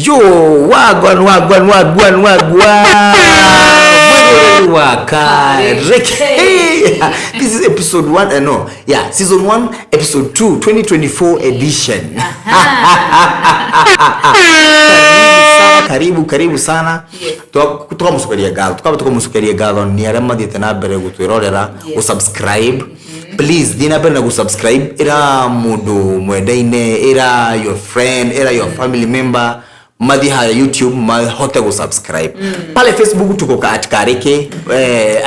Yo, wagwan wagwan wagwan wagwan. Wakareke. This is episode 1, no, yeah, season 1, episode 2, 2024 edition. Karibu karibu sana. Tukamusukaria ngatho, tukaba tukamusukaria ngatho ni aria mathiete na mbere gutwirorera, gusubscribe. Please thiĩ na mbere na gusubscribe, ira mundu mwendaine, ira your friend, ira your family member mathi haya YouTube mahote gusubscribe. Pale Facebook tuko ka at Kareke,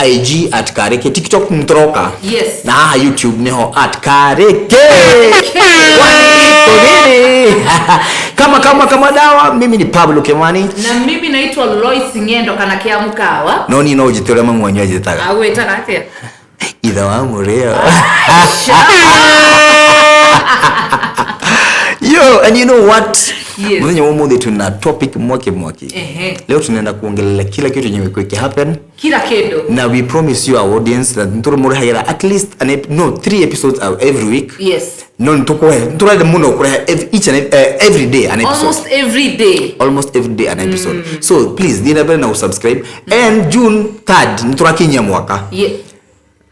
IG at Kareke, TikTok mtoroka. Yes. Na haha YouTube niho at Kareke. Kwani iko nini? Kama kama kama dawa, mimi ni Pablo Kimani. Na mimi naitwa Lois Ng'endo kana kia mukawa. No ni no njite uria mamu wanyu anjĩtaga. Agwĩtaga atĩa? Ithe wa mũrĩo. Yo, and you know what? Yes. Muthenya wa umuthi tuna topic mwaki mwaki. Ehe. Leo tunaenda kuongelea kila kitu yenye imekuwa happen Kila kindu. na we promise you our audience that nitũrĩmũrehagĩra at least an ep no 3 episodes every week. Yes. No nĩtũkũhe nĩtũrenda mũno kũrehe each and every day an episode. Almost every day. Almost every day an episode. So please thiĩ na mbere na gũsubscribe and June 3rd nĩtũrakinyia mwaka. Yeah.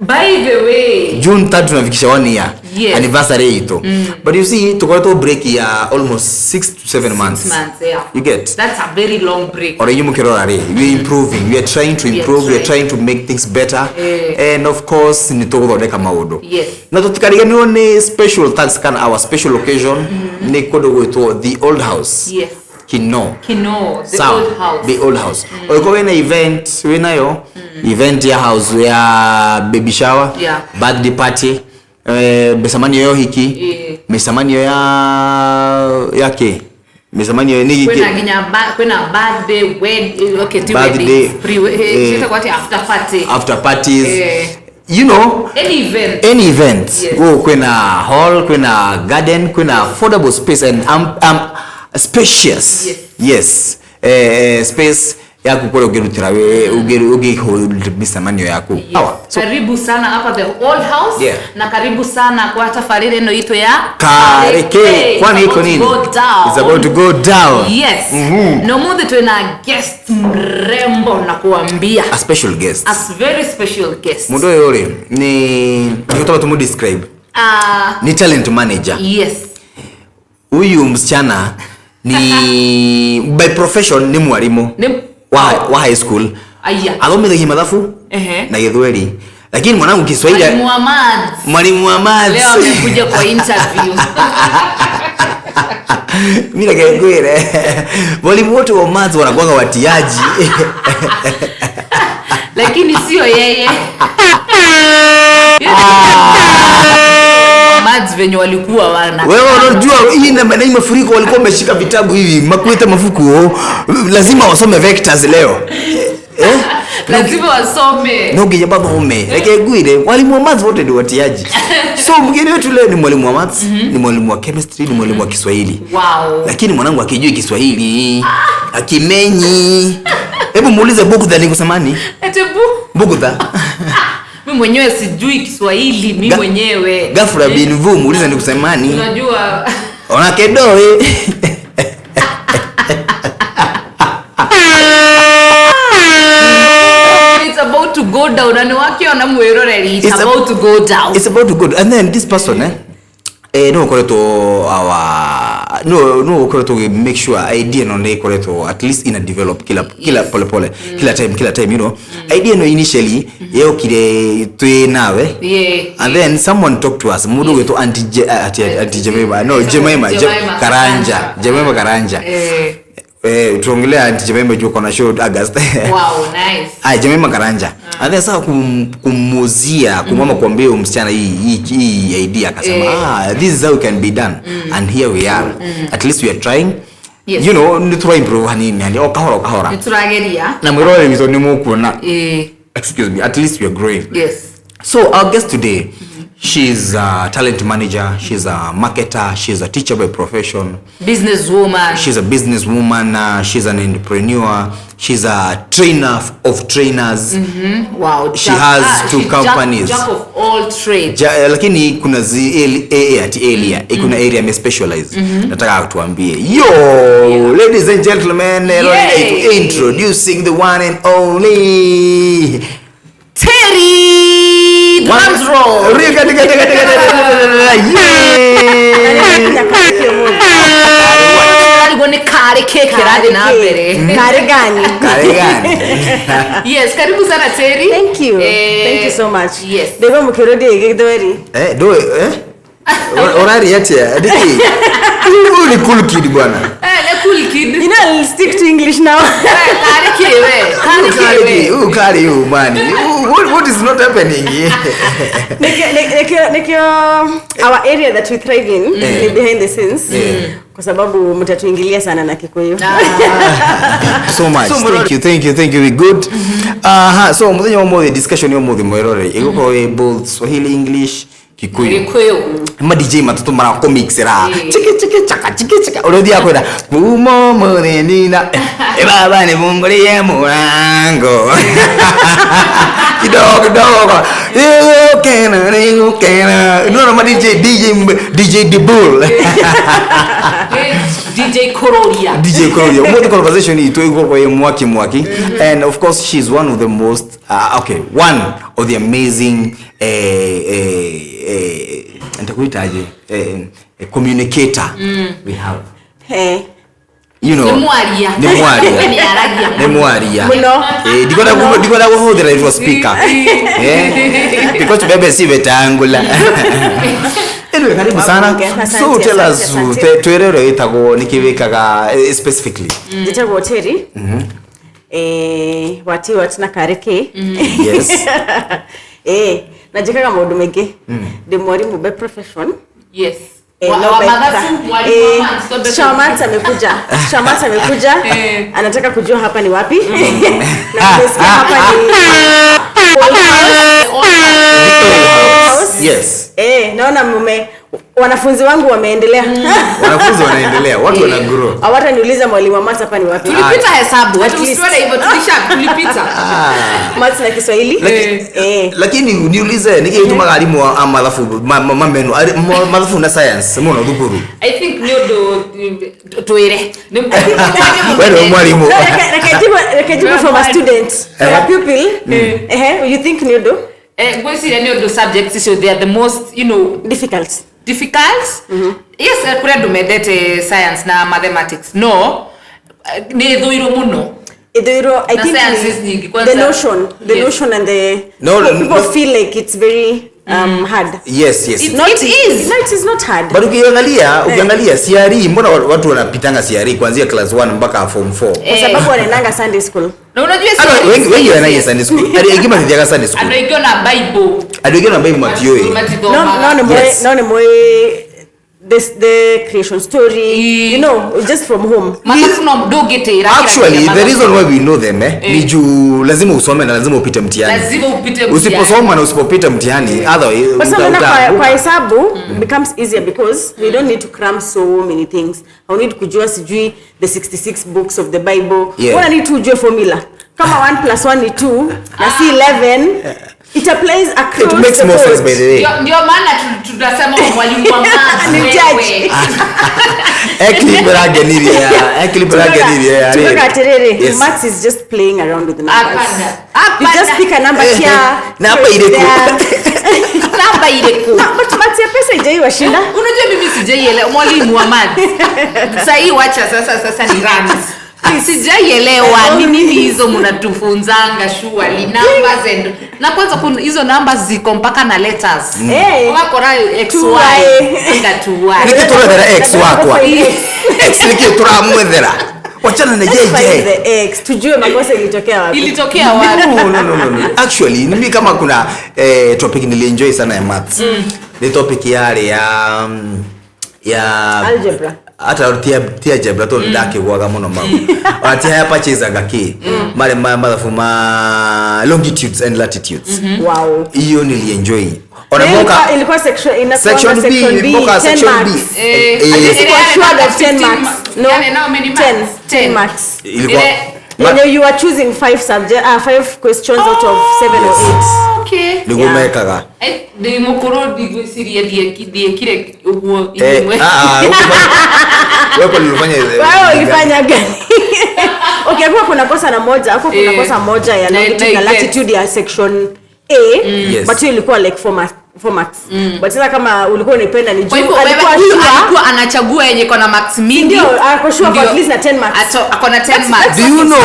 By the way, June 3rd tunafikisha 1 year. Yes. Anniversary itu. But you see tukoretwo break ya almost 6 to 7 months. Months, yeah. You get? That's a very long break. Ora inyuĩ mũkĩrora rĩ, we are improving, we are trying to We are improve, we are trying. trying to make things better. Eh. And of course nĩ tũgũthondeka maũndũ. Yes. Na tũtikariganĩrwo nĩ special thanks kana our special occasion nĩ kũndũ gwĩtwo The Old House. Yes. Kino. Kino, the Sawa. old house. The old house. Ũngĩkorwo wĩna event wĩnayo, event ya house ya baby shower, Yeah. birthday party, mĩcemanio ya ũhiki, Eh. mĩcemanio ya kĩ? Mĩcemanio nĩ Kwĩna nginya kwĩna birthday, okay, ti Birthday, weddings, pre ciĩtagwo atĩa? After party. After parties. Eh. You know, any event. Any event. Yes. Oh, kwĩna hall, kwĩna garden, kwĩna affordable space and spacious. Yes. Yes. Space yaku kũrĩa ũngĩrutĩra ũngĩhold mĩcemanio yaku. Yes. Sawa. So, karibu sana hapa the old house. Yeah. Na karibu sana kwa tafarira ĩno itũ ya Kareke. Kwani iko It's about nini? to go down. It's about to go down. Yes. Na umuthi twina guest mrembo na kuambia. A special guest. A very special guest. Mundu ũyũ rĩ, ni nĩgũtũma tũmũ describe. Ni talent manager. Yes. Huyu msichana ni by profession ni mwalimu. Ni wa high school. Aya. Athomithagia mathabu Ehe. na Gĩthweri. Lakini mwanangu Kiswahili Mwalimu wa maths. Mwalimu wa maths. Leo amekuja kwa interview. Mimi reke ngwĩre. Walimu wote wa maths wanakuanga watiaji. Lakini sio yeye. Maths venye walikuwa wana. Wewe unajua hii na maana mafuriko walikuwa wameshika vitabu hivi, makuita mafuku, lazima wasome vectors leo. Lazima wasome. No nginya mathome. Reke ngwire, walimu wa maths wote ni watiaji. So mgeni wetu leo ni mwalimu wa maths, ni mwalimu wa chemistry, ni mwalimu wa Kiswahili. Wow. Lakini mwanangu akijui Kiswahili, akimenyi. Hebu muulize Bugudha ni kusema nini? Ete Bugudha. Mimi mwenyewe sijui Kiswahili, mimi mwenyewe. Ghafla bin vu muulize ni kusema nini? Unajua. Ona kedoe. It's about to go down. Na niwakiona mwiroreri, it's about to go down. It's about to go down. And then this person, no ukoretwo our no no ukoretwo make sure idea no ne ukoretwo at least ina develop kila kila pole pole, kila time, kila time, you know. Idea no initially yokire twi nawe. Yeah. And then someone talked to us. Mundu gwitwo Auntie Auntie Jemima. No, Jemima, Jemima Karanja. Jemima Karanja. Tuongelea Auntie Jemima juu kona show August. Wow, nice. Jemima Karanja. And then sasa kumuzia, kumama kuambia huyu msichana hii idea akasema, this is how it can be done. And here we are. At least we are trying. Yes. You know, ni try improve hanini, hani, oh, kahora, kahora. Ni turageria. Na mwirore witũ nĩ mũkuona. Excuse me, at least we are growing. Yes. So our guest today, She's a talent manager, she's a marketer, she's a teacher by profession. Businesswoman. She's a businesswoman, she's an entrepreneur, she's a trainer of trainers. Wow. She has two companies. Jack of all trades. Lakini kuna area, kuna area ame specialize. Nataka tuambie. Yo, ladies and gentlemen, introducing the one and only Terry Drums roll. Yes, karibu sana Terry. Thank you. Thank you so much. Yes. Ndego mukirodi githweri. Do orari atia. Diki. Huyu ni cool kid bwana. Ne cool kid. You know I'll stick to English now. Kari you man. What is not happening here? Nikio our area that we thrive in ni behind the scenes. Kwa sababu mtatuingilia sana na Kikuyu. So much. Thank you. We good. So muthenya wa mothe discussion yo mothe mwerore. Igũkorwo ĩ both Swahili, English, Kikuyu. Ma DJ matutu mara comics ra. Chiki chiki chaka chiki chaka. Urodi akwenda kumo mureni na baba ni fungulie mulango. Kidogo kidogo. Kena. No ma DJ The Bull. DJ Kororia. DJ Kororia. Mo conversation itu iko mwaki mwaki. And of course she's one of the most one of the amazing nitakuitaje communicator we have. Hey. You know. Ni mwaria. Muno. Ndikona kuhuthira itwa speaker. Because bebe si betangula. Anyway, karibu sana. So tell us twirere witagwo niki wikaga specifically. Njitagwo Terry. Wati na Kareke. Yes. Na njikaga maundu maingi. Ndi mwarimu by profession. Yes. Shamat amekuja. Anataka kujua hapa ni wapi. Na nimesikia hapa ni House. Yes. Naona wanafunzi wangu wameendelea. Wanafunzi wanaendelea, watu wana grow. Hawataniuliza mwalimu wa maths hapa ni wapi. Tulipita hesabu, hata usione hivyo tulipita. Maths na Kiswahili. Lakini niulize nikituma walimu wa mathabu mameno mathabu na science muno thukuru. I think ni ndo tuire. Wewe mwalimu. Reke from a student, from a pupil. You think ni ndo? Ngweciria ni ndo subjects so they are the most, you know, difficult. Yes, kuri andu mendete science na mathematics. No, ni thuiro muno. Ithuiro, I think the notion, the notion and the people feel like it's very hard. Yes. It is. No, it is not hard. But ukiangalia CRE, mbona watu wanapitanga CRE kuanzia class 1 mpaka form 4? Kwa sababu wanaendanga Sunday school. Na unajua wengi wanaenda Sunday school. Hadi wengi wanaenda Sunday school. Andu ingi na Bible. Andu ingi na Bible matioe. No, no, this the creation story, you know, just from home. Actually, the reason why we know them ni juu lazima usome na lazima upite mtihani. Usiposoma na usipopita mtihani, otherwise kwa hesabu becomes easier because we don't need to cram so many things. I need kujua sijui the 66 books of the Bible. Yeah. Una need to ujue formula. Kama 1 + 1 ni 2 na si 11. It applies across. It makes more sense by the way. Ndio maana tunasema mwalimu wa maths ni judge. Ekli. Maths is just playing around with the numbers. You just pick a number here. Na hapa ile ku. Namba ile ku. But maths ya pesa haijaiwa shinda. Unajua mimi sijaielewa mwalimu wa maths. Sasa hii wacha sasa ni runs. Sijaielewa ni nini hizo mnatufunzanga surely numbers and na kwanza kuna hizo numbers ziko mpaka na letters. Wakora x y anga 2y. Nikiturethera x wakwa. X nikituramwethera. Wachana na JJ. The x tujue makosa ilitokea wapi. Ilitokea wapi? No. Actually mimi kama kuna topic nilienjoy sana ya maths. Ni topic yale ya algebra. Hata tia algebra to ndakigwaga muno mau. Ati haya purchase ki mare mathabu ma longitudes and latitudes. Wow. Hiyo nilienjoy. Ona mboka Ilikuwa section, inakuwa section B, section B, mboka 10 section B. marks. Eh, At least Ile kwa yale sure marks that 10 15 marks. No, yale now many marks? 10, 10 10. marks. Ilikuwa When you are choosing 5 subject, 5 questions out of 7 or 8. Okay. niguo Yeah. mekaga. Ndĩ mũkũrũ ndigwĩciria ndiekire ũguo Eh, imwe. ah, ah, wewe kwani ulifanya Wewe ulifanya gani? Okay, hapo kuna kosa na moja, hapo kuna Eh. kosa moja ya Na- longitude na na I get. latitude ya section A, Yes. but hiyo ilikuwa like 4 marks. 4 marks. But sasa kama ulikuwa unaipenda ni Kwa juu hivyo wewe alikuwa huyu sure. alikuwa anachagua yenye iko na marks mingi. Ndio, ako sure Ndio. kwa at least na 10 marks. Ako na 10 marks. Do you know,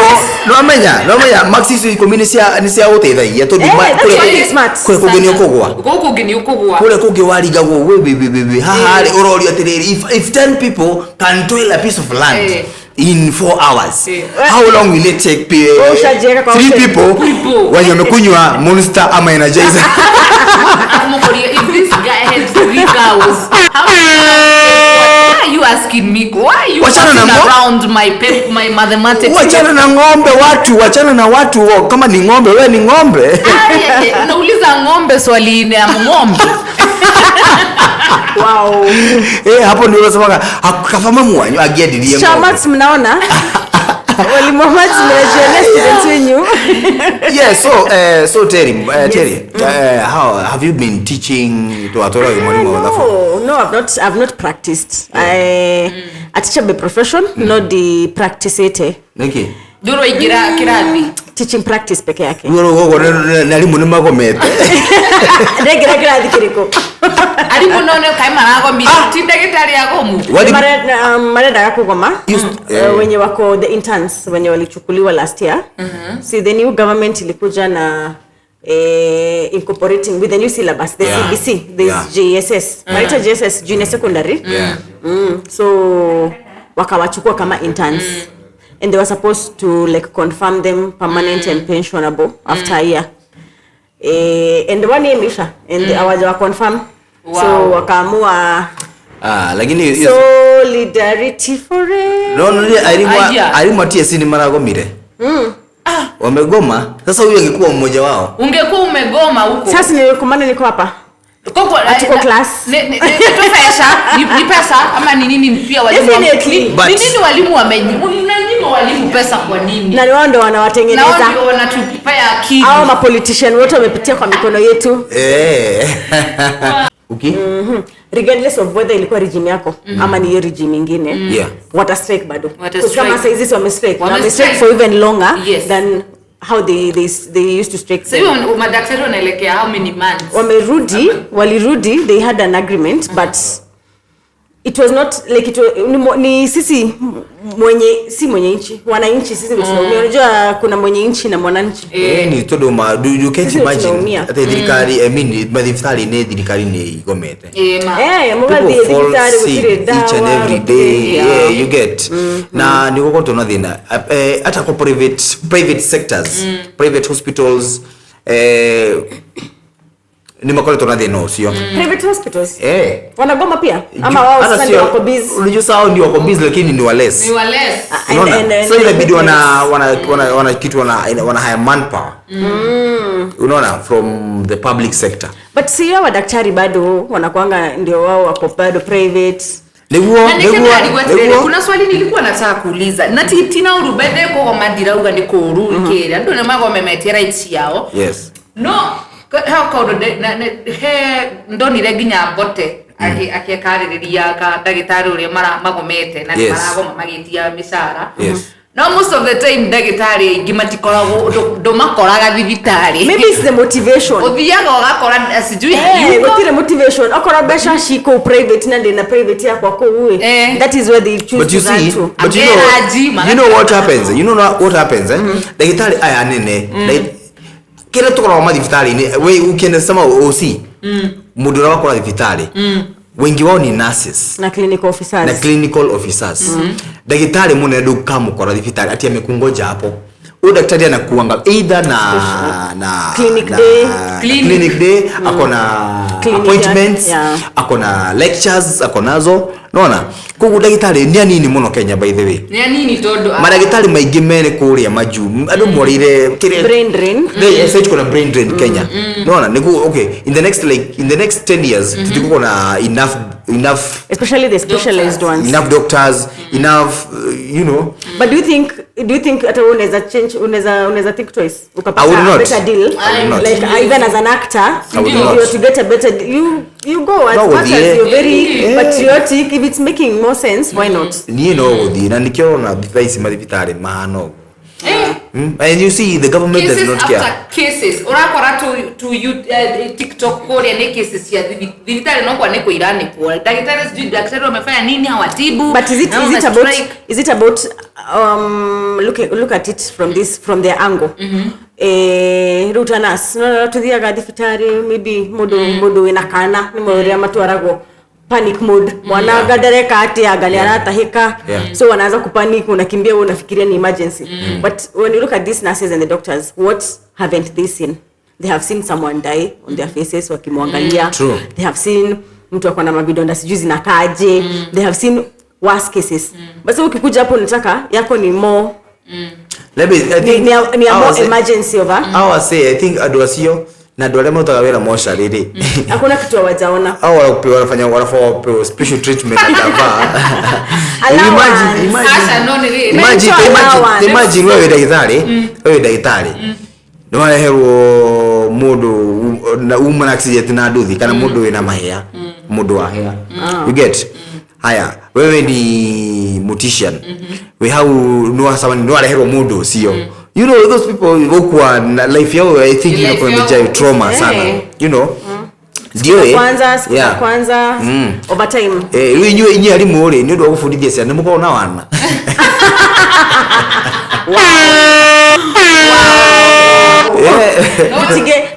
no amenya, no amenya marks icio ikumi nĩ cia nĩ cia gũteithagia tondũ Eh, that's fucking smart. kũrĩa kũngĩ nĩ ũkũgwa. Gũkũ ũngĩ nĩ ũkũgwa. Kũrĩa kũngĩ warigagwo wĩ wĩ wĩ wĩ wĩ haha rĩ ũrorio atĩrĩrĩ, if 10 people can toil a piece of land Eh. in 4 hours, Eh. how long will it take Wewe ushajiweka kwa three option. people People. wenye wamekunywa Monster ama Energizer? Akumukoria, if this guy had 3 cows, how why are you asking me? Why are you Wachana na asking around my mathematics? Wachana na ng'ombe watu, wachana na watu wo, kama ni ng'ombe wewe ni ng'ombe. Ai, nauliza ng'ombe swali ni ya ng'ombe. Wow. Eh, hapo ndio unasemaga kafama mwanyu agiendirie Cha ng'ombe. maths mnaona? Walimu wa maths mnajionea students wenyu. Yeah, so so Terry, Terry, how have you been teaching to atora mwalimu wa mathabu? No, I've not practiced. I teacher by profession, not the practice ete. Niki? Ndũrũ ingĩra kĩrathi. Teaching practice peke yake. Ruo ruo na alimu nĩ magomete. Ndengera kĩrathi kĩrĩkũ? Arimũ no nĩ kaĩ maragomire. Ti ndagĩtarĩ agomu. Walimu Marendaga kugoma. Eh. Wenye wako the interns wenye walichukuliwa last year. See, the new government ilikuja na incorporating with the new syllabus, the Yeah. CBC, there's Yeah. JSS. Wanaita JSS junior secondary. Yeah. So wakawachukua kama interns. And they were supposed to like confirm them permanent and pensionable after a year. And 1 year imeisha and hawajawa confirm. Wow. So wakaamua Ah, lakini solidarity forever. no no alimu Aya. alimu wa TSC ni maragomire. Wamegoma. Sasa huyu angekuwa mmoja wao. Ungekuwa umegoma huko. Sasa nilikumana niko hapa. Koko, Hatuko class. Ni pesa, ni pesa ama ni nini pia walimu? Definitely. Ni nini walimu mnanyima walimu pesa kwa nini? Na ni wao ndio Na wao wanawatengeneza. ndio wanatupea akili. Hao ma politician wote wamepitia kwa mikono yetu. Eh. Okay. Regardless of whether ilikuwa regime yako ama ni hiyo regime nyingine. Yeah. Wata strike bado. Wata Because kama strike. saa hizi wame strike. Na Wame wame strike strike. for even longer Yes. than how they used to strike. Sasa hiyo madaktari wanaelekea how many months? Wamerudi, walirudi, they had an agreement, but it was not like it was, ni sisi mwenye, si mwenye nchi, wananchi sisi ndio tunaumia. Unajua kuna mwenye nchi na mwananchi. Eh, ni tondu ma you can't Sisi imagine tunaumia. ati thirikari, I mean mathibitari nĩ thirikari nĩ igomete. Ma. Mũgathiĩ People fall thibitarĩ sick gũtirĩ each and ndawa, every gũtirĩ- day. Yeah. Yeah, you get. Na nĩ gũkoretwo na thĩna hata kwa private sectors, private hospitals, nĩ makoretwo na thĩna ũcio. Private hospitals Eh. wanagoma pia ama wao Hata sasa sio- ndio wako busy? Unajua sawa ndio wako busy lakini ni wa less. Ni wa less. Unaona? And Sasa inabidi wana kitu wana hire manpower. Unaona, from the public sector. But si hawa daktari bado wanakuanga ndio wao wako bado private. Niguo, Na niguo, nĩkĩo ndarigwo niguo. kuna swali nilikuwa nataka kuuliza na tina uru bethe kũgoma ndirauga nĩ kũũru kĩrĩa andũ nĩ magomemetie rights ciao. Yes. No he kaũndũ he ndonire nginya Mbote akĩkarĩrĩria ka ndagĩtarĩ ũrĩa magomete na Yes. maragoma magĩtia mĩcara. Yes. No most of the time ndagĩtarĩ aingĩ matikoragwo ndũmakoraga thibitarĩ. Maybe it's the motivation. Ũthiaga ũgakora sijui hayuko. Gũtirĩ motivation. Okorwo mbeca ci kũu private na ndĩna private yakwa kũu ĩ. Eh. That is where they choose But you to run see, to. but you know, Ageraji, you know what happens? You know what happens, eh? Ndagĩtarĩ aya nene, kĩrĩa tũkoragwo mathibitarĩ-inĩ, we ukienda OC, mũndũ ũrĩa wakora thibitarĩ, wengi wao ni nurses Na clinical officers. na clinical officers. Ndagĩtarĩ mũnene ndũkamũkora thibitarĩ ati amekungoja hapo. Huyu daktari anakuanga either na Clinic na, day. clinic day, ako na Clinic, appointments, yeah. ako na lectures, ako nazo Nona koguo ndagĩtarĩ nĩ anini mũno Kenya, by the way. Nĩ anini tondũ Mandagĩtarĩ maingĩ mere kũrĩa majuu, andũ morĩire kĩrĩa Brain drain. Sasa tuko na brain drain Kenya. Naona niko okay in the next, like in the next 10 years tutakuwa na enough Especially the specialized Doctors. ones. Enough doctors, enough you know. But do you think hata wewe unaweza change, unaweza think twice ukapata I would a not. better deal? I would not. Like even as an actor, I would if you not. were to get a better you go as No, much as yeah. you're very Yeah. patriotic, if it's making more sense, why not? Niĩ no gũthiĩ na nĩkĩo ona thaa ici mathibitarĩ mahana ũguo. Eh, And you see the government does cases not care. After cases urakora tu you, TikTok kuria ni cases cia thibitarĩ no kwa nĩ kũiranĩkwo ndagĩtarĩ, sijui daktari wamefanya nini, hawatibu. But is it Na is it about strike. is it about look at it from their angle? Eh, rĩu ta nurse no tuthiaga thibitarĩ, maybe mũndũ wĩna kana nĩ ũrĩa matwaragwo panic mode, mwana anga ndareka atĩa, anga nĩ aratahĩka. So wanaanza kupanic, unakimbia, wewe unafikiria ni emergency. But when you look at these nurses and the doctors, what haven't they seen? They have seen someone die on their faces wakimwangalia. True. They have seen mtu ako na mavidonda sijui zinakaaje. They have seen worse cases. But so ukikuja hapo unataka yako ni more Let me, I think, ni a I more was- emergency over. I was say, I think andũ acio na andũ arĩa marutaga wĩra mocarĩ rĩ, Hakuna kitu hawajaona. au wanapewa, wanafanya, wanafaa wapewe special treatment kadhaa. Allowance. Imagine, Aca, no, nĩ- imagine, Mental imagine, allowance. imagine wewe ndagĩtarĩ, wewe ndagĩtarĩ nĩ wareherwo mũndũ na uma na accident na nduthi kana mũndũ wĩna mahĩa, mũndũ wa hĩa, you get? Haya, wewe ni mortician, we hau nĩ wareherwo mũndũ ũcio. You know those people gũkua na life yao, I think Life inakuwa yao. imejaa trauma sana. You know ndiũĩ Kwanza siku za kwanza, over time. Eh, rĩu inyuĩ arimũ rĩ, nĩ ũndũ wa gũbundithia ciana, nĩ mũkoragwo na wana. Eh, Tige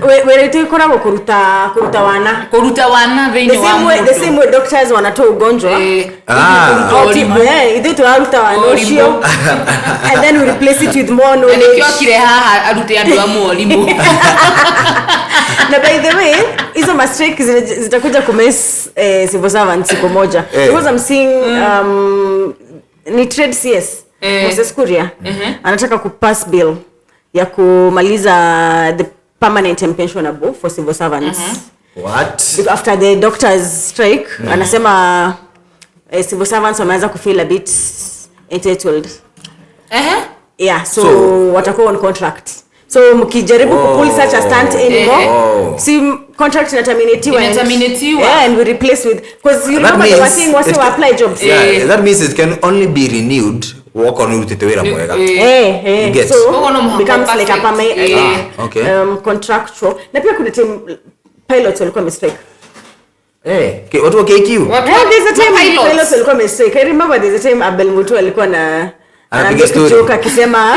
wĩra witũ ĩkoragwo kũruta wana. Kũruta wana The thĩinĩ wa same way, the mũndũ. same way doctors wanatoa ugonjwa. Eh, Ah. ũrimũ. Eh, ithuĩ tũraruta wana Ũrimũ. ũcio and then we replace it with more Na knowledge. nĩkĩo okire haha arute andũ a mwarimũ. Na by the way, hizo mastrike zitakuja kumess civil servants siku moja. Because I'm seeing ni trade CS Moses Kuria anataka kupass bill ya kumaliza the permanent and pensionable for civil servants. What? After the doctors strike, anasema civil servants wameanza kufeel a bit entitled. Ehe. Yeah, so, So- watakuwa on contract, so mkijaribu kupull such a stunt anymore, si contract inaterminatiwa Inaterminatiwa. Yeah, and we replace with, because you That remember they were means saying wase it wa apply jobs. Yeah, Eh. that means it can only be renewed wokorwo nĩ ũrutĩte wĩra mwega. Eh, You get. so Koguo no mũhaka becomes like a perfect. permanent Eh. Ah, okay. Contractual. Na pia kuna time pilots walikuwa wamestrike. Eh, watu wa KQ. Watu Yeah, there's a time pilots. pilots walikuwa wamestrike. I remember there's a time Abel Mutua alikuwa na Anapiga anapiga story. joke akisema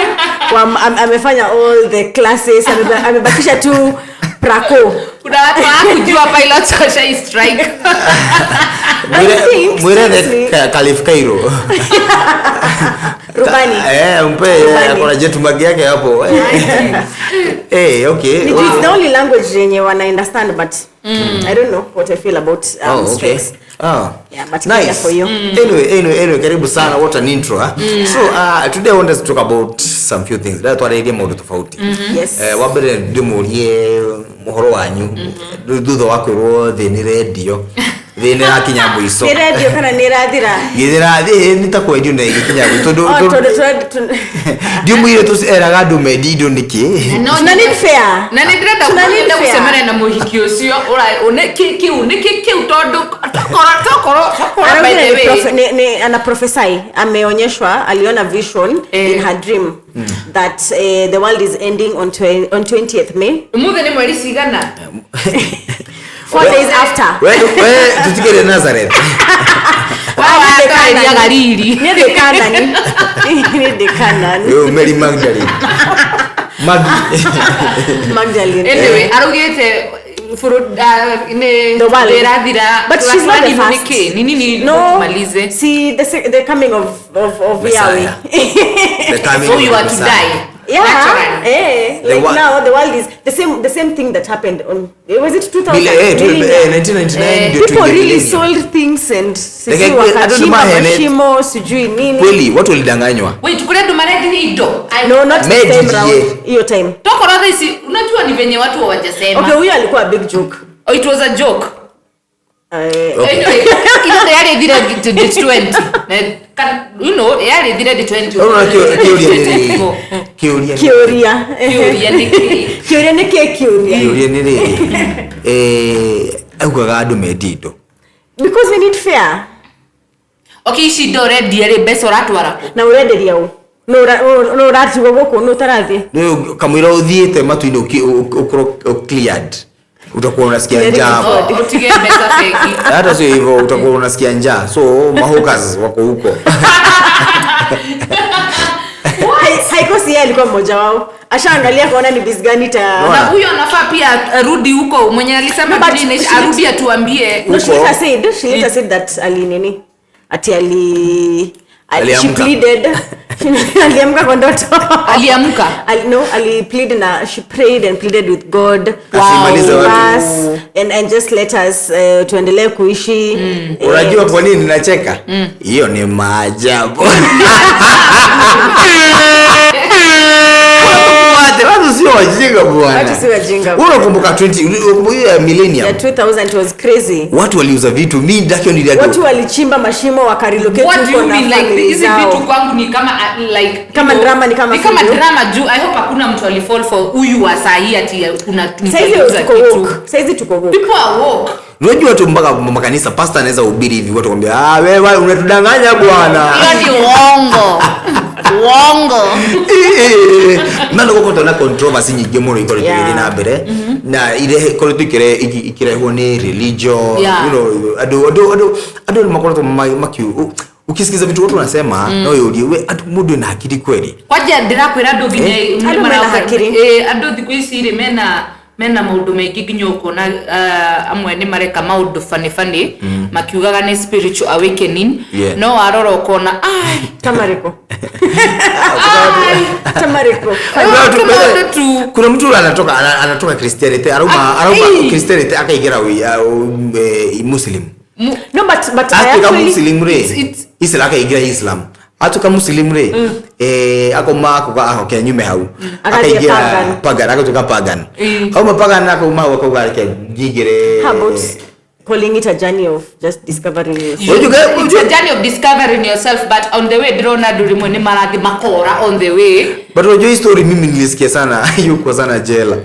amefanya all the classes, amebakisha tu prako. Kuna watu hawakujua pilots washai strike. I think, Mwire seriously. the Khalif Cairo. Rubani. Eh, mpe Rubani. akona jet bag yake hapo. Eh, okay. Ni juu it's the only language yenye wana understand, but I don't know what I feel about Oh, okay. strikes. Oh. Yeah, but nice. clear for you. Anyway, karibu sana. What an intro, huh? So, today I want us to talk about some few things. Ndio twarĩrie maũndũ tofauti. Yes. Eh, wa mbere ndĩmũrie ũhoro wanyu thutha wa kwĩrwo thĩ nĩ rendio, thĩ nĩ ĩrakinya mũico. Nĩ radio kana nĩ ĩrathira? Gĩthĩra thĩ nĩ ta kwendio na ĩgĩkinya mũico tondũ Oh, tondũ ndiũmũire tũeraga andũ mendi indo nĩkĩ. No, Tuna need fair. Na nĩ ndĩrenda Tuna need ndĩrenda fair. gũcemania na mũhiki ũcio kĩ kĩu nĩ kĩ kĩu tondũ tokorwo by Anaongea the ni way ana prophesy, ameonyeshwa, aliona vision in her dream that the world is ending on 20th May. Ũmũthĩ nĩ mweri cigana? 4 days after. We tutigĩre Nazareth. Watwarĩria Galili. Nĩ ndĩ Kanani, nĩ ndĩ Kanani. Yo, Mary Magdalene. Maggie. Magdalene. Anyway, araugĩte nĩ The world. ĩrathira. But she's not the first. Nĩ nini nini No, tumalize. see the coming of Messiah. Yahweh. The coming So of you the are to Messiah. die. Yeah, Naturally. Like now the world is the same thing that happened on, was it 2000? 1999 ndio People really millennium. sold things and sijui Like, I don't know wakachimba my mashimo sijui nini. Kweli watu walidanganywa. Wait, kule ndo maredi indo. No, not the Med same round. DJ. Hiyo time. Toko rodha isi, unajua ni venye watu hawajasema. Okay, huyo alikuwa a big joke. Oh, it was a joke. Okay. Anyway, ino yari thire 20. You know, yari thire 20. Unaona kiuria ni kiuria. Kiuria. Kiuria ni kĩ? Kiuria ni kĩ kiuria? Kiuria ni rĩrĩ. Augaga andũ mendie indo. Because we need fair. Okay, ici indo ũrendia rĩ, mbeca ũratwara kũ? Na ũrenderia ũ? No ũratigwo gũkũ, no ũtarathiĩ? Rĩu kamũira ũthiĩte matu-inĩ ũkorwo cleared. Utakuwa unasikia njaa. Utige mbeca bengi. Hata sio hivyo, utakuwa unasikia njaa. So mahokas wako huko. Haikosi yeye alikuwa mmoja wao. Ashaangalia kaona ni biz gani ta. Na huyo anafaa pia arudi huko, mwenye alisema No, but dunia inaisha, arudi atuambie. No, she later said that ali nini? Ati ali Aliamka. she pleaded. Aliamka kwa ndoto. Aliamka? No, ali pleaded na she prayed and pleaded with God. Asimalize watu. Us, and just let us tuendelee kuishi. Unajua kwa nini ninacheka? Hiyo ni maajabu. Watu sio wajinga bwana. Watu sio wajinga. Unakumbuka 20, unakumbuka hiyo ya millennium? Yeah, 2000 was crazy. Watu waliuza vitu, mimi ndakio niliado. Watu walichimba mashimo wakarelocate huko na like familia hizi zao. vitu kwangu ni kama like kama drama, ni kama ni kama video. Drama juu. I hope hakuna mtu alifall for huyu wa saa hii ati kuna mtu Saizi tuko woke. Saizi tuko woke. People are woke. Unajua watu mpaka makanisa pastor anaweza hubiri hivi watu kwambia, "Ah wewe unatudanganya bwana." Hiyo ni uongo. Uongo. Na ndio kwa tuna controversy nyingi muno ikoretwo iri na mbere na ile ikoretwo ikirehwo ni religion. You know, andu makoretwo makiu ukisikiza vitu watu wanasema no yurie we andu mundu na akili kweli. Kwaja ndirakwira andu nginya Andu mena akili. Andu thiku ici ri mena maundu maingi nginya ukona amwe ni mareka maundu funny funny makiugaga ni spiritual awakening. No warora ukona ai tamariko. Tamariko. Kuna mtu anatoka Christianity aruma Christianity akaingira Muslim. No, but I actually Muslim re Islam akaingira Islam. Atuka Muslim re akoma akoka nyume hau akaingira pagan akatuka pagan. Au pagan akoma akauga ke ngigire. How about calling it a journey of just discovering yourself? It's a journey of discovering yourself, but on the way drona durimwe ni marathi makora on the way. But unajua story mimi nilisikia sana yuko sana jela.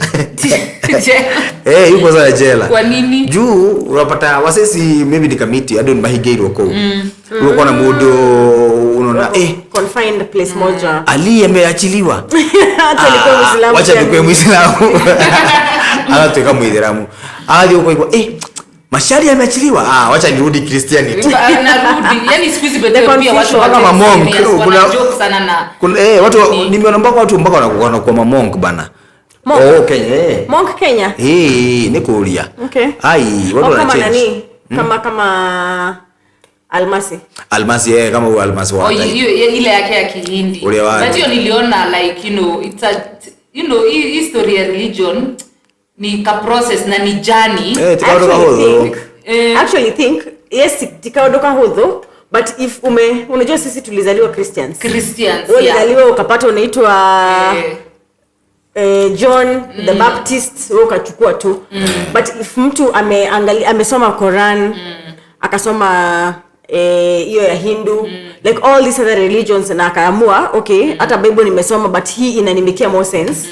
Yuko sana jela. Kwa nini? Juu unapata wasesi maybe ni kamiti ado ni mahigeirwo kuu. Uko na mudo unaona confined place moja. Ali ameachiliwa. Hata alikuwa Muislamu. Wacha nikuwe Muislamu. Anatoka Muislamu. Hadi uko iko Mashari ameachiliwa. Wacha nirudi Christianity. Narudi. Yaani siku hizi bedwe pia watu kama monk kuna joke sana na kuna watu nimeona mpaka watu mpaka wanakuwa kwa monk bana. Monk. Oh Kenya. Monk Kenya. Ni kulia. Okay. Ai watu wana kama change. nani? Kama Almasi. Almasi kama huyo Almasi wa. Ile yake ya Kihindi. But hiyo niliona like you know it's a you know history ya religion ni ka process na ni journey. Tikaodoka hodho. Actually think yes tikaodoka hodho, but if unajua sisi tulizaliwa Christians. Ulizaliwa ukapata unaitwa John the Baptist, wewe ukachukua tu. But if mtu ameangalia amesoma Quran, akasoma hiyo ya Hindu, like all these other religions na akaamua okay hata Bible nimesoma but hii inanimikia more sense.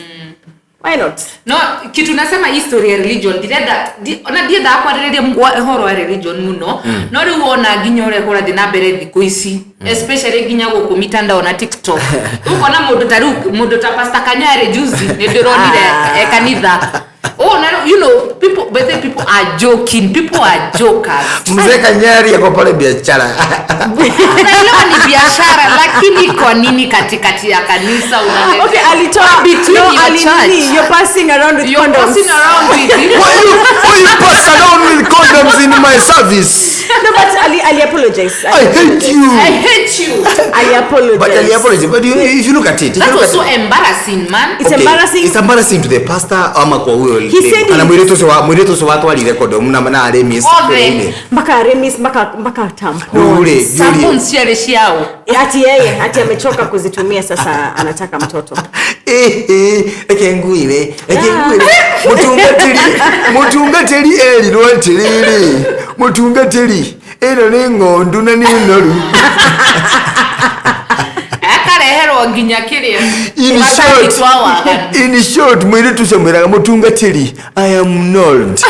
Why not? No, kitu nasema history ya religion ndirenda ona ndienda kwariria horo wa religion muno. No riu wona nginya uria kurathi na mbere thiku ici especially nginya guku mitandao na TikTok. Ukona mundu ta riu mundu ta Pastor Kanyari juzi ni ndironire kanitha. Oh, no, you know, people, but then people are joking. People are jokers. Mzee Kanyari yako pale biashara. Naelewa ni biashara, lakini kwa nini katikati ya kanisa unaleta? Okay, alitoa between no, your church. You're passing around with you're condoms. Passing around with Why you pass around with condoms in my service? No, but ali apologize. I hate you. I hate you. Ali apologize. But ali apologize. But you, if you look at it, if you That look was at so it, embarrassing, man. It's embarrassing. It's embarrassing to the pastor ama kwa huyo. He said Kana he- mwiritu ucio wa mwiritu ucio watwarire kondomu na na Remis. Othe. Mpaka Remis, mpaka tampons. Ruri, Tampons ciarĩ ciao. Ati yeye, ati amechoka kuzitumia sasa anataka mtoto. Reke nguire, reke nguire. Mutungatiri, mutungatiri erirwo atiriri. Mutungatiri, ĩno nĩ ng'ondu na nĩ noru. Akareherwo nginya kĩrĩa. In Tũgathambia short, twa waganu. in short, mwiritu ũcio mwĩraga mutungatiri, I am not.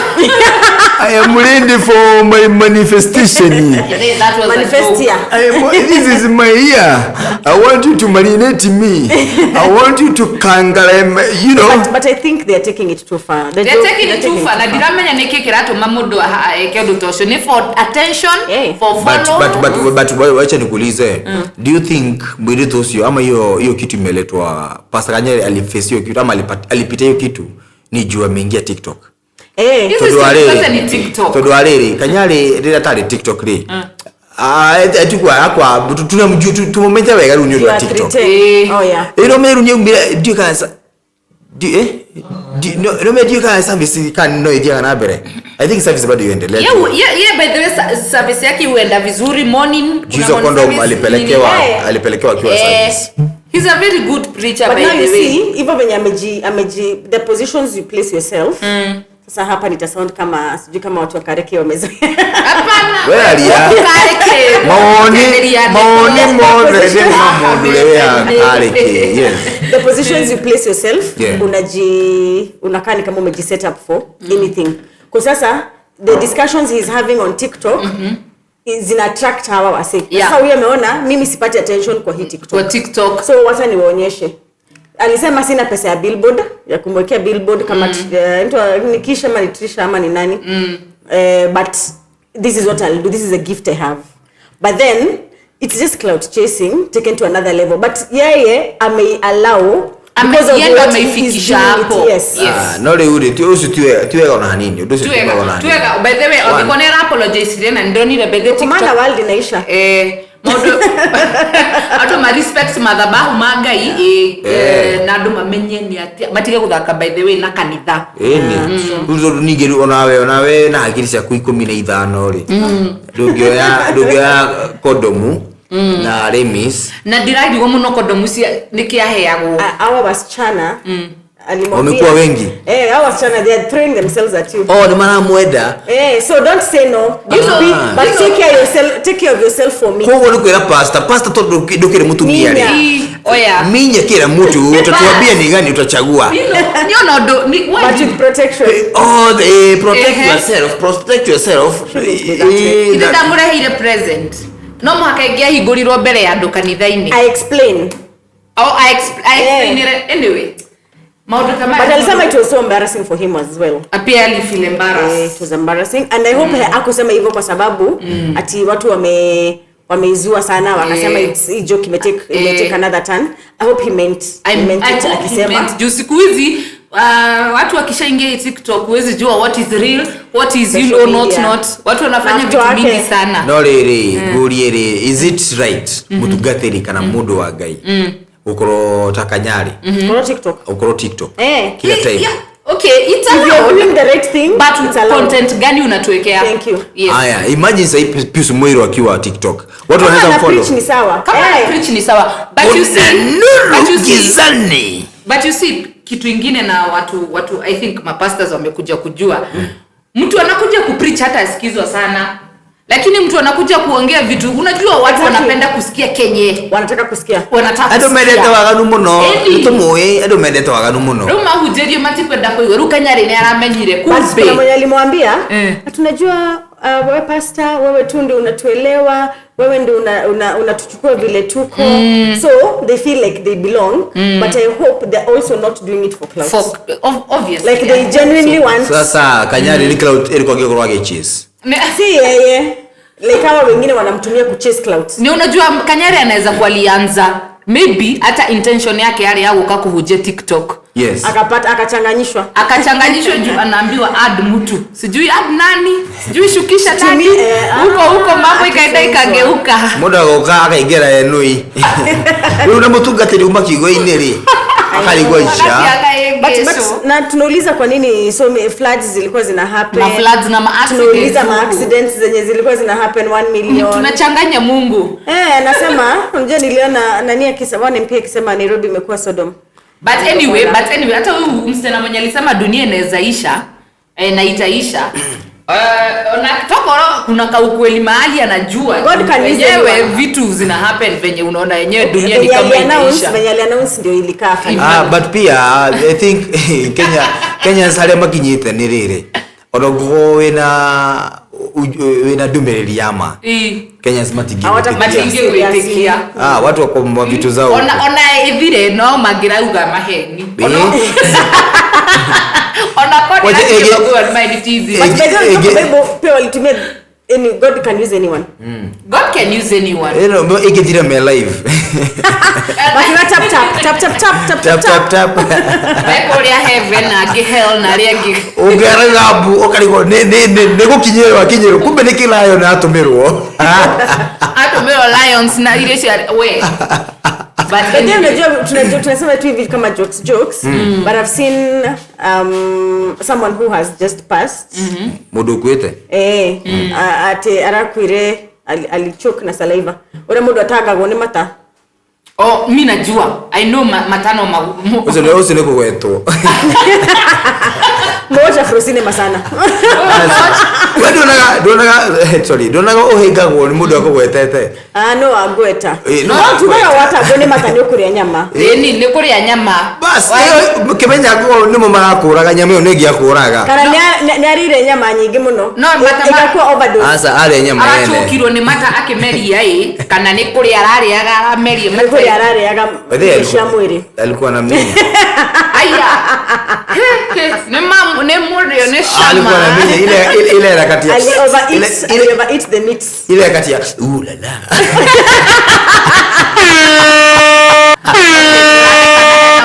I am ready for my manifestation. That was a Manifest joke. here. I am, this is my year. I want you to marinate me. I want you to kangale, you know. But I think they are taking it too far. They're taking it too far. Na ndiramenya nĩkĩ kĩratũma mũndũ eke ũndũ ta ũcio. Nĩ for attention, Yeah. for But, follow. but wacha nikuulize, do you think mwiritu ucio ama hiyo kitu imeletwa Pastor Kanyari aliface hiyo kitu ama alipita hiyo kitu ni juu ameingia TikTok? Eh. Hizi Tondu wa siku rĩrĩ- sasa ni TikTok. tondu wa rĩrĩ Kanyari rĩrĩa atarĩ TikTok rĩ, atigua akwa tunamjua tumumenya wega rĩu nĩ ũndũ wa You are TikTok. 310. Eh. Oh yeah. Ĩno meru nĩ aumire ndiũ kana no me ndiũ kana service kana no ithiaga na mbere. I think service bado iendelee. Yeah, by the way, service yake huenda vizuri morning. Kuna Jesus morning condom service, alipelekewa nini. alipelekewa akiwa service. He's a very good preacher But by now the you way. see, hivyo venye ameji the positions you place yourself. Sasa hapa nita sound kama sijui kama watu wa Kareke wamezoea. Hapana. We aria. Kareke. Maoni Tenderia maoni ndeto. mothe nĩ ma mũndũ ũrĩa wĩ Kareke. Yes. The positions you place yourself, Yeah. unakaa ni kama umeji set up for anything. Kwa sasa the discussions he's having on TikTok zina attract hawa wase. Yeah. Sasa huyu ameona mimi sipati attention kwa hii TikTok. Kwa TikTok. So wacha niwaonyeshe. Alisema sina pesa ya billboard, ya kumwekea billboard kama ni Kisha ama ni Trisha ama ni nani. But this is what I'll do. This is a gift I have. But then it's just clout chasing taken to another level. But yeye ame allow because of Yeye ndo what he is ameifikisha doing it, hapo. yes. Yes. No rĩu rĩ ũcio ti wega ona hanini, ũndũ ũcio ti wega ona hanini. Tuwega, by the way, One. angĩkorwo nĩ apologize na ndonire by the Kwa maana TikTok. world inaisha. Maũndũ andũ ma respect mathabahu ma Ngai, na andũ mamenye nĩ atĩa matige gũthaka by the way na kanitha. Ĩni. Rĩu tondũ ningĩ rĩu onawe na hakiri ciaku 15 rĩ, ndũngĩoya kondomu na Remis. Na ndĩrarigwo mũno kondomu cia nĩkĩ aheagwo. Hawa wasichana alimwambia Wamekuwa wengi. Hawa wasichana they are throwing themselves at you. Oh, nĩ maramwenda. So don't say no. But Ah. take care yourself, take care of yourself for me. Koguo nĩ kwĩra pastor tondũ ndũkĩrĩ mũtumia rĩ. Minya. Oya. Minya kila mtu utatuambia ni gani utachagua. You know, ni ona ũndũ, ni- why But with protection. Oh, protect Ehe. yourself, protect yourself. Ithe ndamũreheire present. No mũhaka ĩngĩahingũrirwo mbere ya andũ kanitha-inĩ. I explain. Oh, I explain it anyway. Maũndũ ta maya. But alisema it was so embarrassing for him as well. Pia alifeel embarrassed. It was embarrassing and I hope hakusema hivyo kwa sababu ati watu wameizua sana wakasema hii joke imetake another turn. I hope he meant, he meant I it hope he akisema. meant. Juu siku hizi watu wakishaingia hii TikTok huwezi jua what is real, what is you Social know, not media. not. Watu wanafanya Na vitu mtu wake. mingi sana. No rĩrĩ, ngũrie rĩ, is it right mũtungatĩri kana mũndũ wa Ngai gũkorwo ta Kanyari, Kwa TikTok. ũkorwo TikTok kila time? Yeah. Okay, it's If you're allowed. doing the right thing, But it's allowed. content gani unatuwekea? Thank you. Yes. Aya, imagine sasa Pius Muiru akiwa TikTok. Watu Kama wanaweza ana mfollow. preach ni sawa. Kama ana preach ni sawa. But you see, Nuru but you see, gizani. but you see kitu ingine na watu I think mapastors wamekuja kujua. Mtu anakuja kupreach hata asikizwa sana. Lakini mtu anakuja kuongea vitu, unajua watu wanapenda kusikia kenye Wanataka kusikia. wanataka Andũ mendete kusikia. waganu mũno. Ĩni. Nĩtũmũĩ, andũ mendete waganu mũno. Rĩu mahunjĩrio matikwenda kũigua. Rĩu Kanyari nĩ aramenyire But kumbe. kuna mwenye alimwambia, tunajua wewe pastor, wewe tu ndio unatuelewa, wewe ndio unatuchukua vile tuko. So they feel like they belong, but I hope they're also not doing it for clout. For, obviously. Like they genuinely want. Sasa Kanyari ni clout ilikuwa gĩkorwo agĩchase. Si yeye. Like hawa wengine wanamtumia kuchase clout. Ni unajua Kanyari anaweza kuwa alianza maybe hata intention yake yale ya gũka kũhunjia TikTok. Yes. Akapata akachanganyishwa. Akachanganyishwa juu anaambiwa add mtu. Sijui add nani, sijui shukisha nani. Huko huko mambo ikaenda ikageuka. Mundu agoka akaingĩra enui. Rĩu na mũtungatĩri uma kiugo-inĩ rĩ akarigwo ica. But na tunauliza kwa nini so floods zilikuwa zina happen. Ma floods na ma accidents. Tunauliza ma accidents zenye zilikuwa zina happen 1 million. Tunachanganya Mungu. Anasema unajua niliona nani akisema MP akisema Nairobi imekuwa Sodom. But anyway hata huyu msichana mwenye alisema dunia inaweza isha na itaisha. Na tokoro kuna kaukweli mahali anajua wenyewe vitu zina happen venye unaona yenyewe dunia ni kama inaisha. Venye aliannounce ndio ilikaa. But pia I think Kenya haria makinyite ni riri onogo wina ndumiriri ya ma Kenyans matingĩgwĩtĩkia. Watu wako vitu zao. Ona ithire no mangĩrauga maheni. Ona kodi pia walitumia any God can use anyone. God can use anyone. Ĩngĩthira me live. But tap tap tap tap tap tap tap tap. Mekuria heaven na angĩ hell na arĩa angĩ. Ũngĩaraga mbu ũkarigwo nĩ gũkinyĩrwo akinyĩrwo kumbe nĩ kĩlayo na atũmĩrwo. Atũmĩrwo lions na irio cia we. But then unajua tunasema tu hivi kama jokes but I've seen someone who has just passed. Mundu ukuite? Ati arakuire alichoke na saliva. Ura mundu atagagwo ni mata. Oh, mimi najua. I know matano ucio ni kugwetwo. Moja frosine masana. We ndonaga uhingagwo ni mundu akugwetete. No agweta. No tugaga watagwo ni mata ni kuria nyama. Ni ni kuria nyama. Bas kimenya ko nimo marakuraga nyama iyo ni ngiakuraga. Kana ni arire nyama nyingi muno. No mata ikakuwa overdose. Asa aria nyama yene. Aracukirwo ni mata akimeria kana ni kuria arariaga arameria mata. Kuria arariaga cia mwiri. Alikuwa na mimi. Aya. Ni mamu ni murio ni shama. Alikuwa na mimi ile harakati ya Ali overeat the meat. Ile harakati ya la la.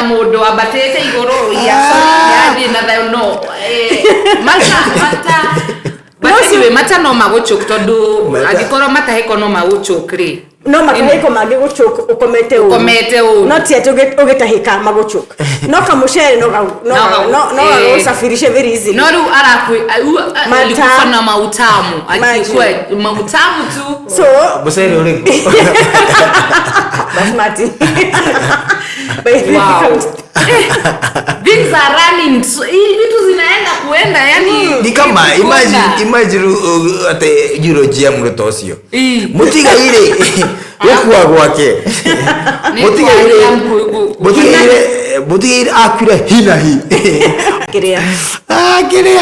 Mundu abatete iguru ya sorry na thayo no mata but anyway mata no maguchoke tondu angikorwo matahiko no maguchoke ri no matahiko mangiguchoke ukomete u not yet ugitahika maguchoke no kamucere no no usafirishe very easily no riu arakwi alikufa na mautamu akikuwa mautamu tu so mucere uriku basmati. Wow. Things are running so, vitu zinaenda kuenda yani ni kama imagine ate jurojia mruto ucio mutiga ile gukua gwake mutiga ile akure hina hi kiria kiria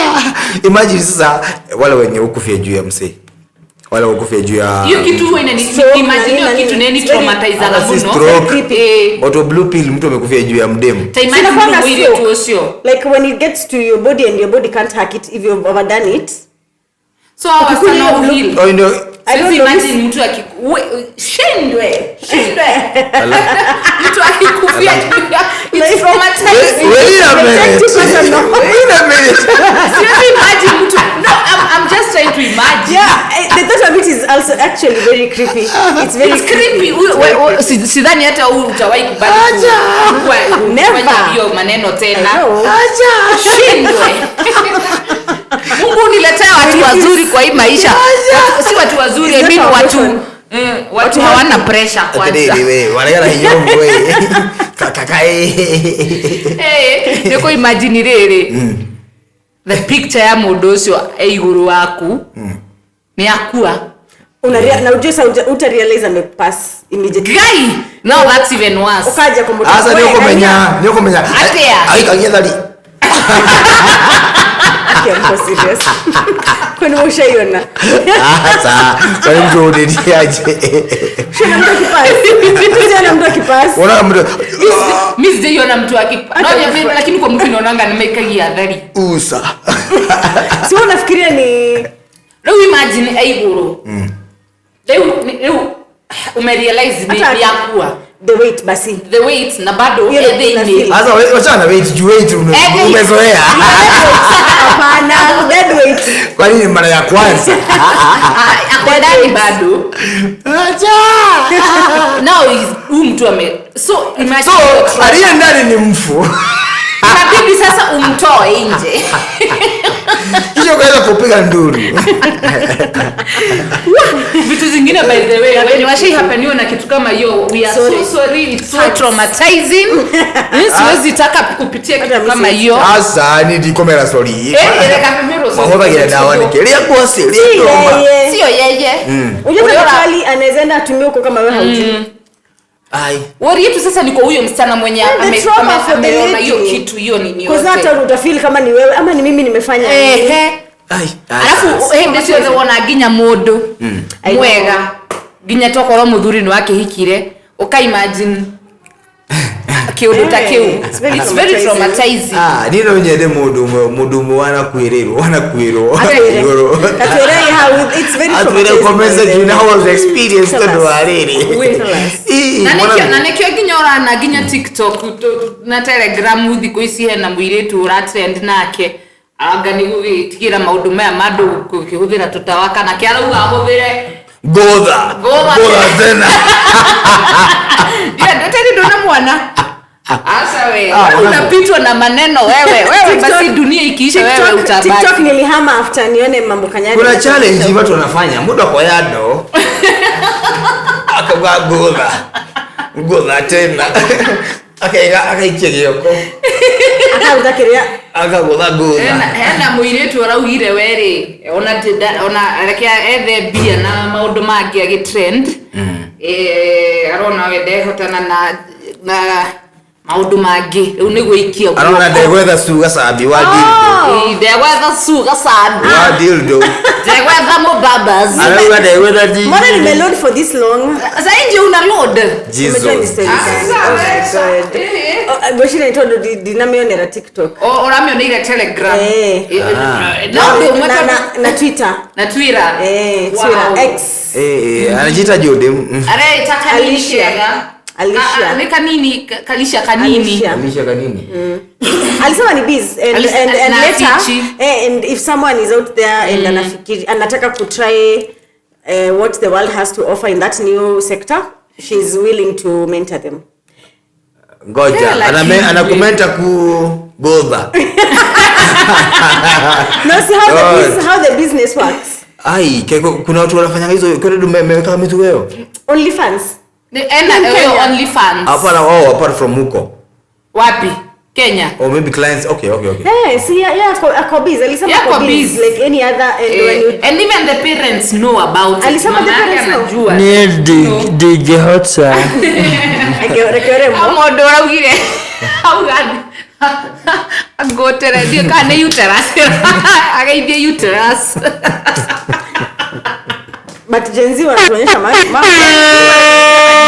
imagine sasa wale wenye ukufia juu ya msee wale ukufia juu ya hiyo kitu huwa inani imagine hiyo kitu neni traumatize muno. Auto blue pill mtu amekufia juu ya mdemu. Imagine tu usio like when it gets to your body and your body can't hack it if you've overdone it. So wasana heal. Oh no. I don't imagine mtu akishindwe. Mtu akikufia it's traumatizing. Wait a minute. Wait a minute. Seriously imagine mtu. No, I'm just trying to imagine. Yeah, the thought of it is also actually very creepy. It's very creepy. Sidhani hata utawahi kubali. Never. Hiyo maneno tena. Acha. Shindwe. Mungu uniletea watu wazuri kwa hii maisha. Si watu wazuri, I mean watu hawana pressure kwanza. Wewe wala hiyo wewe. Kaka niko imagine riri. The picture ya mundu ucio iguru waku ni akua. Na ujue uta realize ame pass immediately. Guy, no that's even worse. Ukaja kumbuka. Asa ni ukomenya. Aika ngethari. Okay, I'm serious. Kwani ushaiona? Sasa, kwani mtu unediaje? Ushaiona mtu akipass? Ushaiona mtu akipass? Unaona mtu mimi sijaiona mtu akipass. No, lakini kwa mtu naonanga nimekagia adhari. Usa. Si wewe unafikiria ni leo imagine aiguru. Leo umerealize ni yakuwa. The weight basi. The weight na bado Hiyo ethe una ini. feel. Sasa wachana weight juu weight umezoea. Hapana, dead weight. Kwa nini mara ya kwanza? Ako ndani bado. Acha. Now huyu mtu ame so imagine So aliye ndani ni mfu. inabidi sasa umtoe nje. Kisha ukaweza kupiga nduru. Vitu zingine by the way when washai happeniwa na kitu kama hiyo, we are Sorry. so sorry, it's so traumatizing. Mimi siwezi taka kupitia kitu Hata mimi kama siwezi. hiyo. Asa ni ndikomera sorry. Eh, reka mimi Mahũthagĩra ndawa nĩkĩ? Rĩa ngwacĩ, rĩa Si ndũma. yeye. Sio yeye. Unajua Uliona- tafadhali anaweza enda atumie huko kama wewe haujui. Ai. Worry yetu sasa ni kwa huyo msichana mwenye Yeah, the trauma for the ameona lady. hiyo kitu hiyo nini Kwa yote. sababu hata utafeel kama ni wewe ama ni mimi nimefanya. Ehe. Ai. Alafu hĩndĩ ciothe wona nginya mũndũ I know. mwega nginya tokorwo mũthuri nĩ wakĩhikire ũka imagine kĩũndũ ta kĩu. It's very It's very traumatizing. Ah, niĩ no nyende mũndũ ũmwe mũndũ ũmwe wanakuĩrĩrwo wanakuĩrwo Atwĩre. igũrũ. Atwĩre how it's very Atwĩre traumatizing. comment section how was the experience Tell tondũ us. wa rĩrĩ. We. Tell us. Ii, Na mwana- nĩkĩo na nĩkĩo nginya ũrana nginya TikTok na Telegram thikũ ici hena mũirĩtu ũratrend nake anga nĩ gũgĩtigĩra maũndũ maya ma andũ gũkĩhũthĩra tũtawa kana kĩ arauga ahũthĩre Ngũtha. Ngũtha. Ngũtha tena. Ndeteri ndona mwana Asa we, Ah, wewe mwanangu. unapitwa na maneno wewe. Wewe basi dunia ikiisha wewe utabaki. TikTok nilihama after nione mambo kanyari. Kuna challenge watu wanafanya muda kwa yado akauga ngũtha ngũtha tena akaiga akaikia gĩoko Akauga kiria akagũtha ngũtha Hena mũirĩtu araugire werĩ ona ona reke ethe mbia na maũndũ mangĩ agĩtrend. Arona we ndehotana na maũndũ mangĩ rĩu nĩ gwĩikia arona ndegwetha su gacambi wa dildo Ndegwetha su gacambi wa dildo ndegwetha mũbabas arauga ndegwetha di Mbona nimeload for this long? Sasa nje una load. Umejua ni Jesus story gani? Oh my God. Eh. Oh, Ngwĩciria nĩ tondũ ndinamĩonera TikTok. Ũramĩoneire Telegram. Eh. Ah. Na ũndũ ũmwe Na, tondũ- na Twitter. na Twitter. Eh, Wow. Twitter, X. eh anajiita Jode Areita kanini Alicia. kega. Alicia. Nĩ kanini kalisha kanini. Alicia. Alisha kanini Alisema ni biz and, and na later afichi. and if someone is out there and anafikiri anataka kutry what the world has to offer in that new sector, she's willing to mentor them. ngoja Yeah, lakini- anakomenta ku godha No, see how the, God. how the business works. ai keko kuna watu wanafanya hizo kwa nini mmeweka mitugo yao OnlyFans. Ena In hiyo Kenya. OnlyFans. hapana oh apart from huko Wapi? Kenya. or maybe clients okay okay okay Hey, see, yeah, ako biz. Alisema Yeah, ako ako biz, biz. like any other and when you And even the parents know about it. Alisema the Mama yake parents know. anajua. Niĩ ndingĩhota. Reke urembo. Mũndũ ũraugire auga ngũtere ndiũ kana nĩ uterus ageithie uterus But Gen Z wanatuonyesha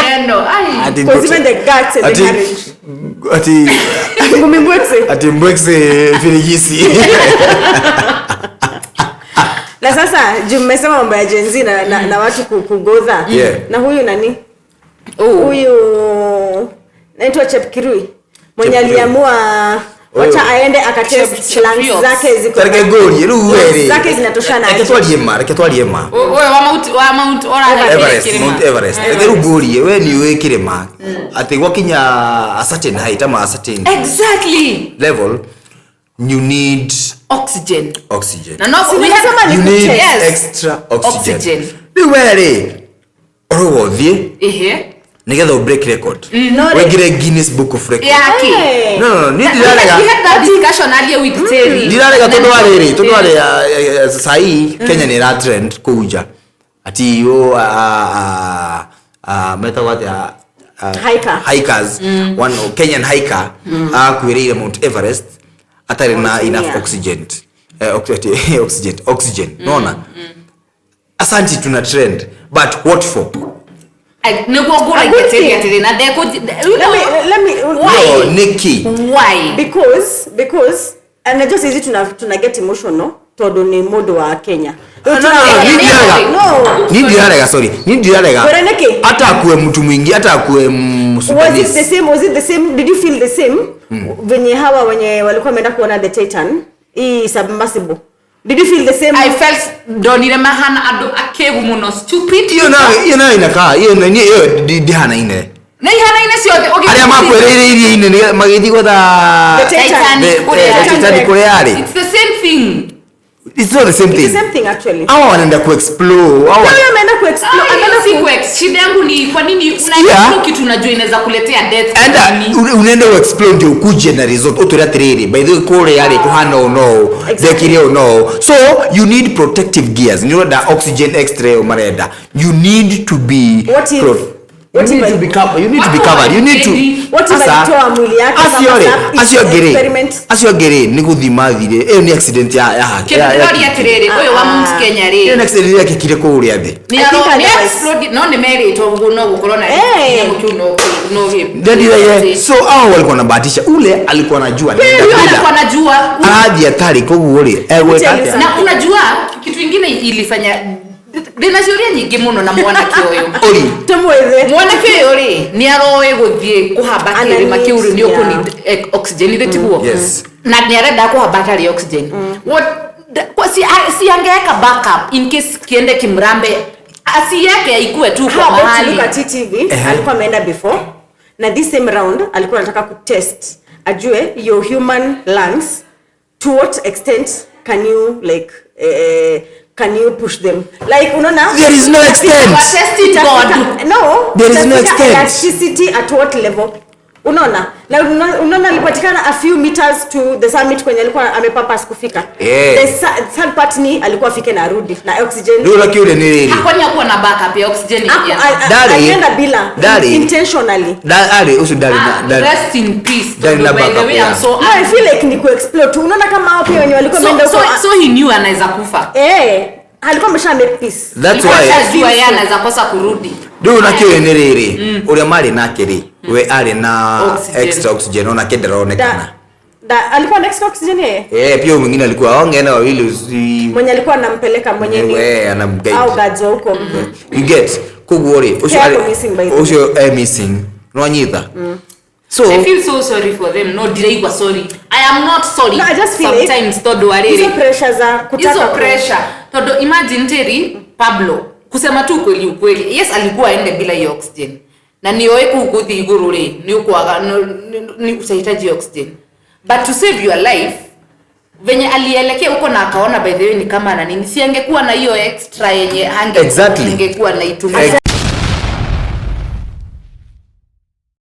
neno ai Ati Because even the guts and the ati courage. ati Ngumi mbwekse. ati mbwekse firigisi Na sasa juu mmesema mambo ya Gen Z na watu kugodha. Yeah. Na huyu nani? Oh. Huyu naitwa Chepkirui mwenye Chepkirui. aliamua wacha Huyu. aende akatest Chep- lungs Chepriox. zake ziko reke ngũrie rĩu werĩ Zake zinatoshana reke aje? twarie ma reke twarie ma Ũyũ wa Mount wa Mount ora Everest, Mount Everest. Reke rĩu ngũrie we nĩ ũĩ kĩrĩma atĩ gwakinya a certain height ama a certain Exactly. level you need Oxygen. oxygen Na no Si we nimesema have ni you need kutest. Yes. extra oxygen Oxygen. rĩu we rĩ ũrauga ũthiĩ Ehe. nĩgetha ũ break record No, wĩingĩre Guinness Book of Records Yake. Hey. no no no niĩ We ndirarega had that discussion earlier with Terry. ndirarega tondũ wa rĩrĩ tondũ wa rĩ sahii Kenya nĩ ĩra trend kũu nja ati o metagwo atĩa Hiker. hikers one Kenyan hiker akuĩrĩire Mount Everest atarĩ na Oxygen. enough oxygen oxygen oxygen nona asanti tuna trend but what for Nĩguo ngũragia A good Terry thing. atĩrĩ na ndekũ Let me Why? no nĩkĩ Why? because and just hizi tuna get emotional Tondu ni mundu wa Kenya. No, no, no, ni ndirarega. No. Ni ndirarega, sorry, ni ndirarega. Wera nĩkĩ? Hata akue mtu mwingi, hata akue Was it the Sudanese. same? Was it the same? Did you feel the same venye hawa wenye walikuwa wameenda kuona the Titan, hii submersible? Did you feel the same? I felt ndonire mahana andu akegu muno, stupid. Hiyo nayo inakaa hiyo hiyo ndihanaine. Na ihanaine ciothe. Arĩa makwereire iria-inĩ magĩthiĩ gwetha The Titanic. Titanic kũrĩa. The Titanic kũrĩa yarĩ. It's the same thing. It's not the same It's the thing. same thing, actually. Hawa wanaenda kuexplore, hawa. Huyo ameenda kuexplore, Ah, ameenda hiyo si shida yangu ni kwa nini Sikia. unaexplore kitu unajua inaweza kuletea death? Kwa Enda nini? unaenda uexplore ndio ukuje na result, utwĩre atĩrĩrĩ, by the way, kũrĩa rĩ kũhana ũũ no Exactly. ndekire ũũ no. So you need protective gears, nĩ ũrenda oxygen extra ĩyo marenda. You need to be What if- you what if need to be covered, you need to be covered, you need to What if Asa, alitoa mwili yake kama acio rĩ, acio angĩ rĩ, experiment? Acio angĩ rĩ, nĩ gũthiĩ mathire. Ĩyo nĩ accident ya Kĩndũ ndĩroria atĩrĩrĩ, ũyũ wa Mount Kenya Ĩyo rĩ, nĩ accident yekĩkire kũrĩa thĩ. nĩ I think nĩ otherwise- explode, no nĩ merĩtwo ũguo no gũkorwo na Eh. kĩnyamũ kĩu no Ndendiraye, so hao walikuwa wanabahatisha. Ule alikuwa anajua anaenda Huyo bila. alikuwa anajua. Arathiĩ atarĩ, koguo rĩ egwĩka Tell you atĩa? Na unajua kitu ingine ilifanya ndĩna ciũria nyingĩ mũno na mwanake ũyũ. Ori. Tumwethe. Mwanake ũyũ rĩ, nĩ aroĩ gũthiĩ kũhamba Ana kĩrĩma kĩu rĩ, nĩ needs, ũkũneed oxygen, ithe tiguo? Yes. Na nĩ arenda kũhamba atarĩ oxygen. What si angeweka backup in case kiende kimrambe, asiyeke ikue tu kwa How about you mahali. look at TTV? Ehe. Alikuwa ameenda before, na this same round alikuwa anataka kutest ajue your human lungs, to what extent can you like can you push them, like unaona. There is no extent. You are testing God. No. There is no Itafika extent. elasticity at what level, unaona? Na unaona alipatikana a few meters to the summit kwenye alikuwa amepurpose kufika. Eh. The third part ni alikuwa afike na arudi na oxygen. Rĩu ũrĩa nĩ rĩrĩ. Kwani hakuwa na backup ya oxygen? Daddy. Alienda bila intentionally. Arĩ ũcio ndarĩ na Ah, rest in peace. Daddy na By the backup, way, yeah. I'm so No, I feel like ni kuexplore tu. Unaona kama hao pia wenye walikuwa so, wameenda so, huko. so he knew anaweza kufa. Eh, alikuwa amesha make peace. That's Alikuwa why ashajua yeye anaweza kosa kurudi. Rĩu nakĩũĩ nĩ rĩrĩ, ũrĩa marĩ nake rĩ, we arĩ na Oxygen. extra oxygen, onake ndaronekana. Da alikuwa next oxygen yeye. Eh, pia huyu mwingine alikuwa ongena wawili usi Mwenye alikuwa anampeleka, mwenye ni We, anamguide. au guards wa huko. You get? Koguo rĩ, ũcio Pia ako arĩ- missing, by the way. ũcio e missing, nwanyita. So I feel so sorry for them. No, ndiraigua sorry. I am not sorry. No, I just feel like sometimes tondu wa hizo rĩrĩ pressure za kutaka hizo pressure, tondu imagine Terry Pablo, kusema tu ukweli ukweli, yes, alikuwa aende bila hiyo oxygen, na nioe kuu kuthi iguru rĩ ni ukwaga ni utahitaji oxygen, but to save your life, venye alielekea huko na akaona by the way ni kama na nini, si angekuwa na hiyo extra yenye Exactly. angekuwa naitumia?